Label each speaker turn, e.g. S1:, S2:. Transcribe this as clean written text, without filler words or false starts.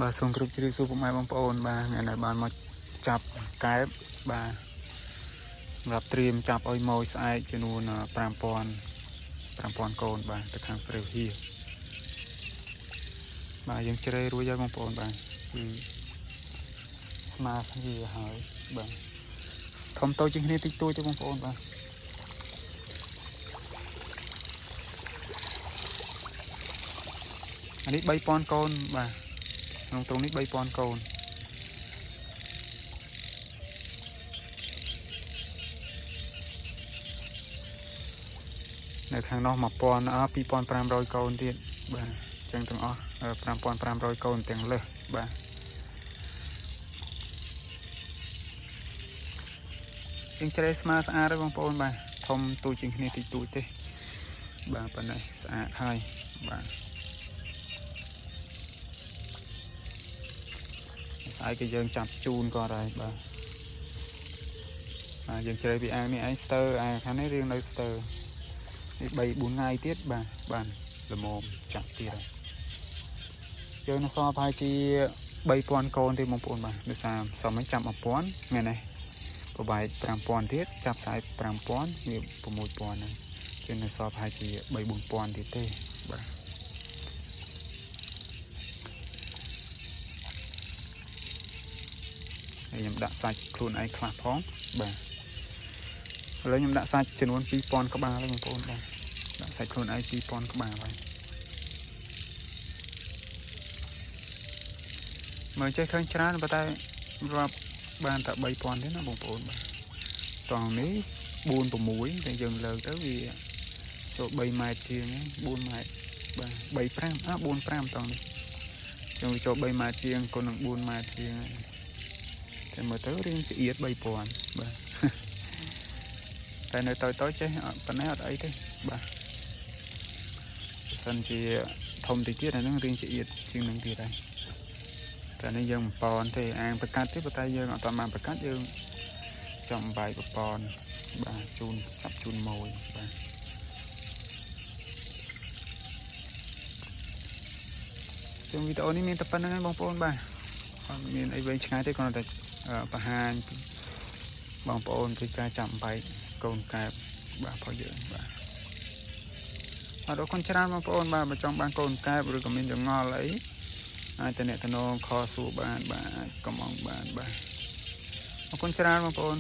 S1: បាទសូមគោរពជម្រាបសួរពុកម៉ែបងប្អូនបាទថ្ងៃនេះបានមកចាប់កែបបាទសម្រាប់ត្រៀមចាប់ឲ្យម៉ួយស្អែកចំនួន5000 5000កូនបាទទៅខាងព្រះវិហារបាទយើងជ្រេរួចហើយបងប្អូនបាទគឺស្មើគ្នាហើយបាទធំតូចជាងគ្នាតិចតួចទេបងប្អូនបាទអានេះ3000កូនបាទក្នុងត្រង់នេះ3000កូននៅខាងនោះ1000អ2500កូនទៀតបាទអញ្ចឹងទាំងអស់5500កូនទាំងលើសបាទជាងជ្រេស្មើស្អាតហើយបងប្អូនបាទធំទូចជាងគ្នាតិចតួចទេបាទប៉ុណ្ណេះស្អាតហើយបាទស្អែកក៏យើងចាប់ជូនគាត់ហើយបាទបាទយើងជ្រេពីអាងនេះឯងស្ទើអាខាងនេះរៀងនៅស្ទើនេះ3 4ថ្ងៃទៀតបាទបានល្មមចាប់ទៀតហើយយើងនៅសល់ប្រហែលជា3000កូនទេបងប្អូនបាទដោយសារសមមិញចាប់1000ថ្ងៃនេះប្របែក5000ទៀតចាប់ស្អែក5000វា6000ហ្នឹងជាងនៅសល់ប្រហែលជា3 4000ទៀតទេបាទហើយខ្ញុំដាក់សាច់ខ្លួនឯងខ្លះផងបាទឥឡូវខ្ញុំដាក់សាច់ចំនួន2000ក្បាលហើយបងប្អូនបាទដាក់សាច់ខ្លួនឯង2000ក្បាលហើយមើលចេះឃើញច្រើនប៉ុន្តែរាប់បានតែ3000ទេណាបងប្អូនបាទតង់នេះ4 6តែយើងលើកទៅវាចូល3ម៉ែត្រជាង4ម៉ែត្របាទ35អ45តង់នេះចឹងវាចូល3ម៉ែត្រជាងគុណនឹង4ម៉ែត្រជាងហើយតែមើលទៅរៀងចៀត3000បាទតែនៅតូចៗចេះប៉ុណ្ណេះអត់អីទេបាទបើសិនជាធំតិចទៀតអាហ្នឹងរៀងចៀតជាងនឹងទៀតហើយតែនេះយើងមិនប៉នទេអាងប្រកាត់ទេប៉ុន្តែយើងអត់តាមបានប្រកាត់យើងចង់បាយប្រប៉នបាទជូនចាប់ជូនម៉ួយបាទចឹងវីដេអូនេះមានតែប៉ុណ្្នឹងឯងបងប្អូនបាទអត់មានអីវែងឆ្ងាយទេគ្រាន់តែបង្ហាញបងប្អូនពីការចាប់បែកកូនកែបបាទរបស់យើងបាទអរគុណច្រើនបងប្អូនបាទបើចង់បានកូនកែបឬក៏មានចងល់អីអាចតំណតំណងខសួរបានបាទអាចកំងបានបាទអរគុណច្រើនបងប្អូន